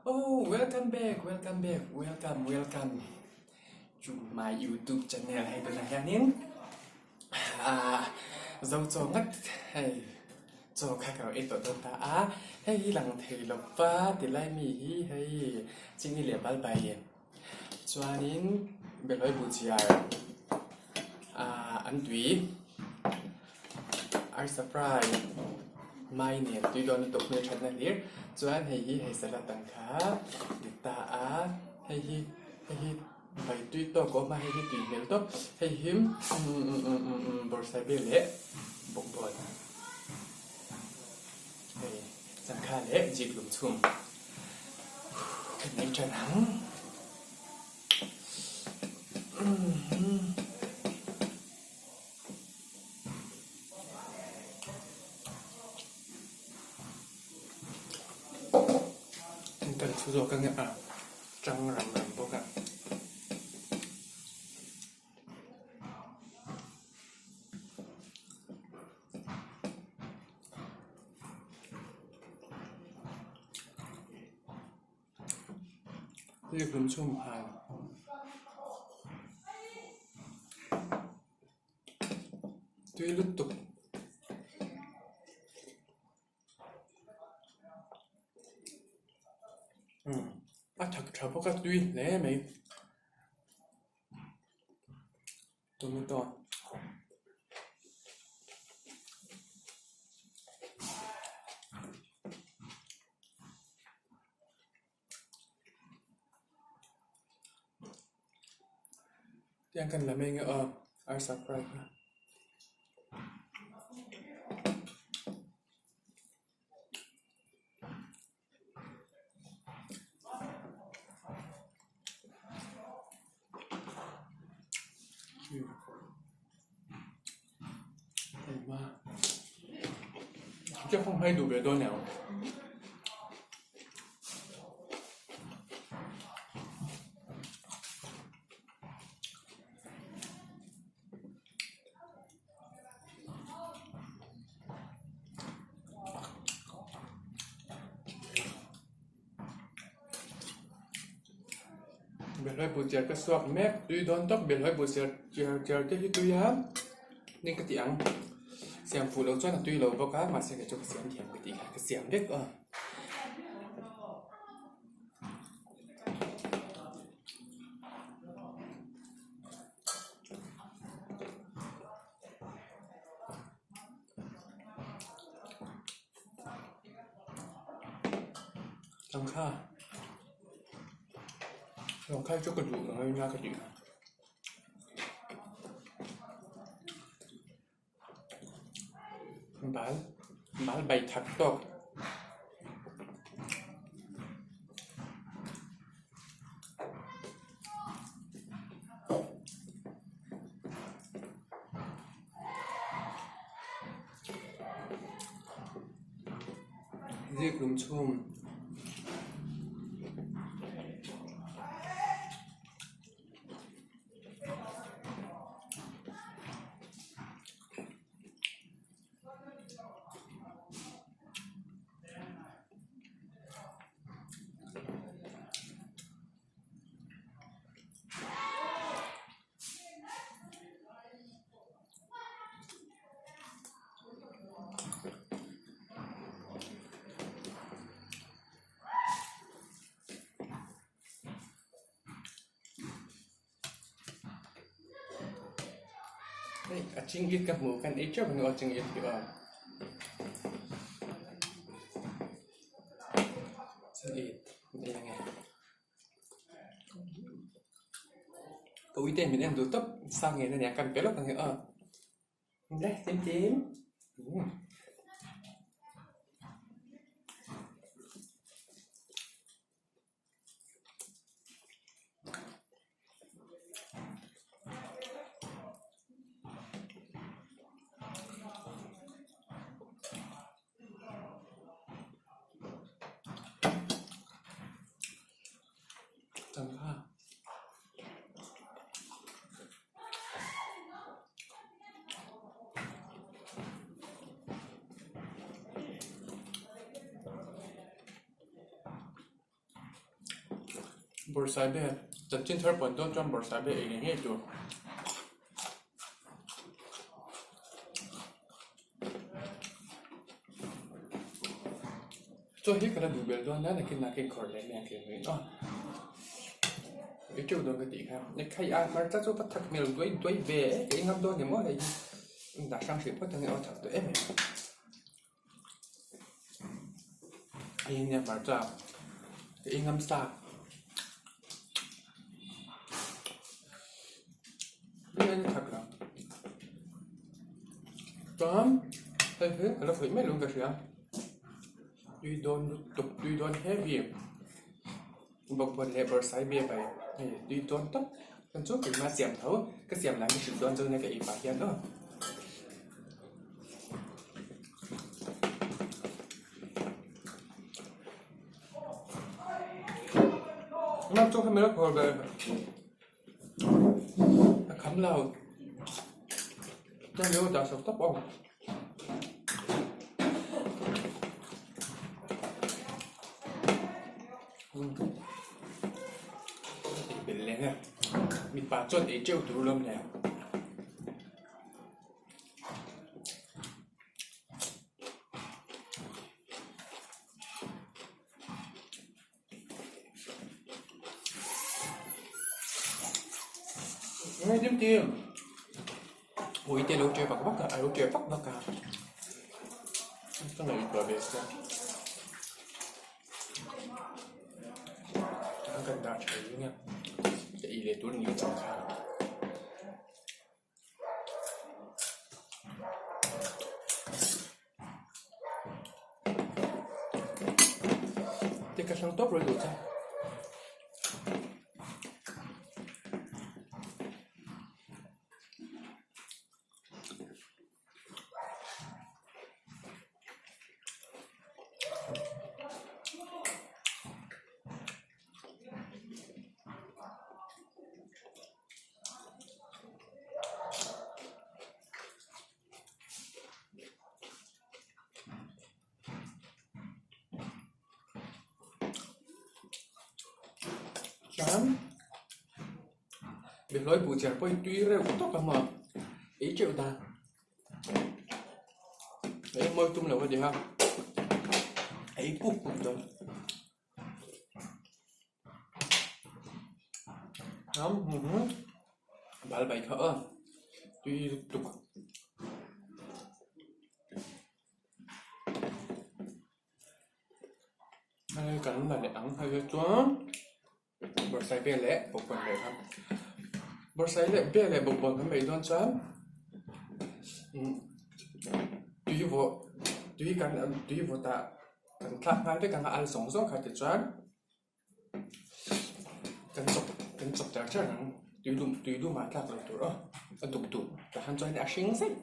Oh welcome back welcome back welcome welcome to my youtube channel hei tunah hianin ah zo chaw ngat hei chaw kha ka lo ei tawh dawn ta a hei hi lang thei lo va ti lai mi hi hei chini leh bal bai chuanin behlawi bu chiar ah an tui. Arsa fry mai nen tui dawn lutuk hmel thatna hlir chuan hei hi hei salad ang kha ni ta a hei hi hei hi bai tui tawk a awm a hei hi tui hmel tawp hei hi umm bawrhsaibe leh bawkbawn hei changkha leh jik lum chhum ka nei tan ang. Kan thu zawk a nia tang ram ram bawk a. Hei chhung hal. Tui lutuk. Umm a thak tha bawk a tui hle mai. Tomato. Tiang kan la mai nge aw arsa fry kha. Belhai bu chiar ka suak mek tui dawn tawp belhai bu chiar chiar chiar te hi tui a ning ka tih ang siam fuh loh chuan a tui lo bawk a mahse kei chu ka siam thiam ka tih kha ka siam vek a. Tangkha tangkha chu ka duh ang ania ka tih kha. Bal bal bai thak tawk. Zikhlum chhum. Hei a chingit ka hmuh khan ei teuh ang aw chingit hi aw chingit eng nge ka uite min en duh tawp sang ngei na nia kan pe lawk ang e aw le chim chim. Changkha. Bawrhsaibe chanchin thar puan dawn chuan bawrhsaibe ei ngei ngei tur. Chaw hi ka la duh belh dawn a nakin nakin khawrh leh mai ang tih mai a. Ei teuh dawn ka tih kha. Ekhai a hmarcha chu va thak hmel duai duai ve e ka ingam dawn ni maw hei hi. Dah hrang hrih phawt ang e aw thak tawh em em. Hei nia hmarcha ka ingam sa. Hei a thak lo. Chuan hei hi ka la khawih mai lo ka hria. Tui dawn lutuk tui dawn heavy bawkbawn leh bawrhsai bia bai hei tui dawn tawp chuan chu keimah siam tho ka siam lai ka hrilh dawn chuan ka ei pah hian aw. Chu kha mela khawr ber a kham lo chuan leo dah sak tawp aw. Ei belh leh nge mipa chuan ei teuh tur lawm le. Nge dim tim ui te lo che vak vak a a lo che vak vak a ka ngaihtuah ve sia a kan dah tha reng a ka ei leh tur ni chang kha. Te ka hrang tawp rawih duh che. Chuan Behlawi buh chiar pawh hi tui reuh tawk ang maw ei teuh ta ei mawi tum lo a ni a ei pup pup dawn. Bal bai kha aw tui lutuk hei kan la leh ang hei hi chuan bawrhsai vel leh bawkbawn leh kha bawrhsai leh vel leh bawkbawn kan beih dawn chuan tui vawh tui kan tui vawt ah kan thlak nghal vek ang a al zawng zawng kha tichuan. Kan chawp kan chawp char char ang tui lum tui lum ah tlak loh tur aw a duk duh tah han chuan a hring zet.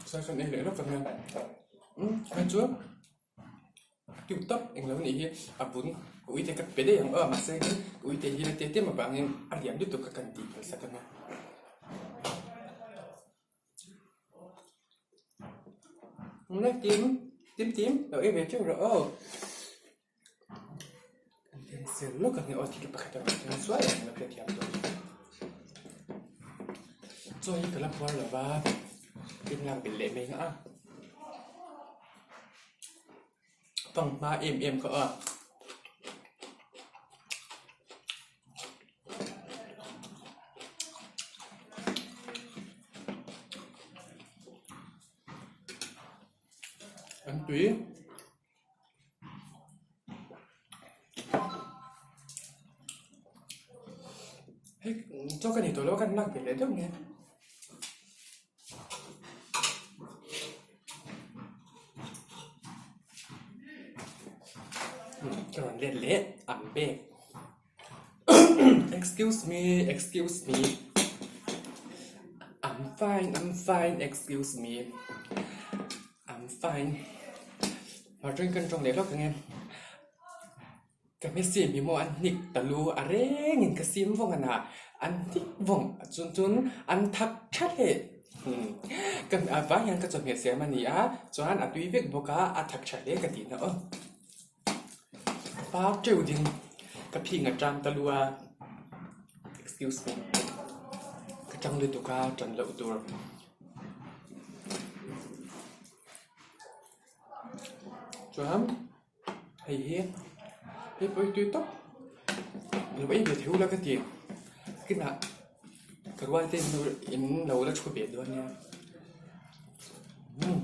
Chuan kan ei leh lawk ang a umm hei chu tiu tawp englo anih hi a bun uite ka pe daih ang aw mahse uite hi la te te avangin a lian lutuk a kan tih phal sak ang a. Nge tim tim tim lo ei ve teuh rawh aw an en sel lawk ang e aw thil pakhat a rawn thleng suai ang lo hrethiam tawh chaw hi ka la puar lo va in lak belh leh mai ang a panghma em em kha aw. An tui. Hei chaw ka ni tawh lo a kan lak ve leh deuh nge. Ka rawn let leh ang bek. Excuse me, excuse me. I'm fine, I'm fine, excuse me. I'm fine. Martin kan tawng leh lawk ang e. Ka hmeichhia hi maw an hnik ta lu a rengin ka sim vawng a na. An hnik vawng chun chun an thak tha leh. Ka a vai hian ka chawhmeh siam a ni a, chuan a tui vek bawk a, a thak tha hle ka tihna aw. Par teuh ding ka phing a tang ta lu a, excuse me, ka tang lutuk a tan loh tur. Chuan hei hi hei pawh hi tui tawp lo ei ve thei ula ka ti kinah ka rual te in lo la thu ve dawn nia umm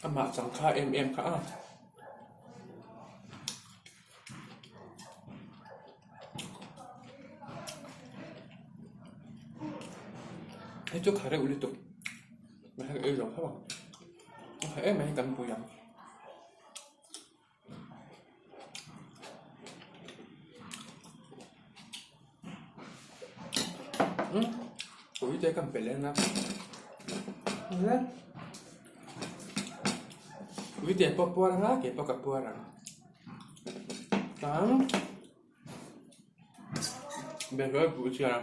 amah changkha em em kha a. Hei chu kha reuh lutuk hei ei lo tho ang a tha em mai kan pui ang umm ui te kan pe leng a ui te pawh puar ang a kei pawh ka puar ang. Chuan behlawi buh chiar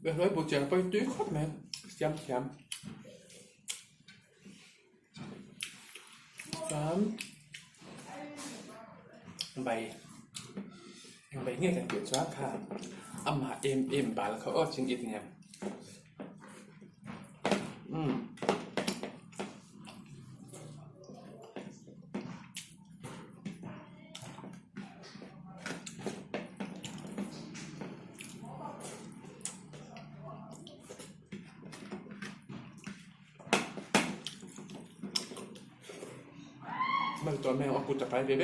behlawi buh chiar pawh hi tui khawp mai siam thiam chuan bai bai nge kan tih chuan kha amah em em bal kha aw ching it nen umm. Hman tawh mai ang a kut a kai ve vek.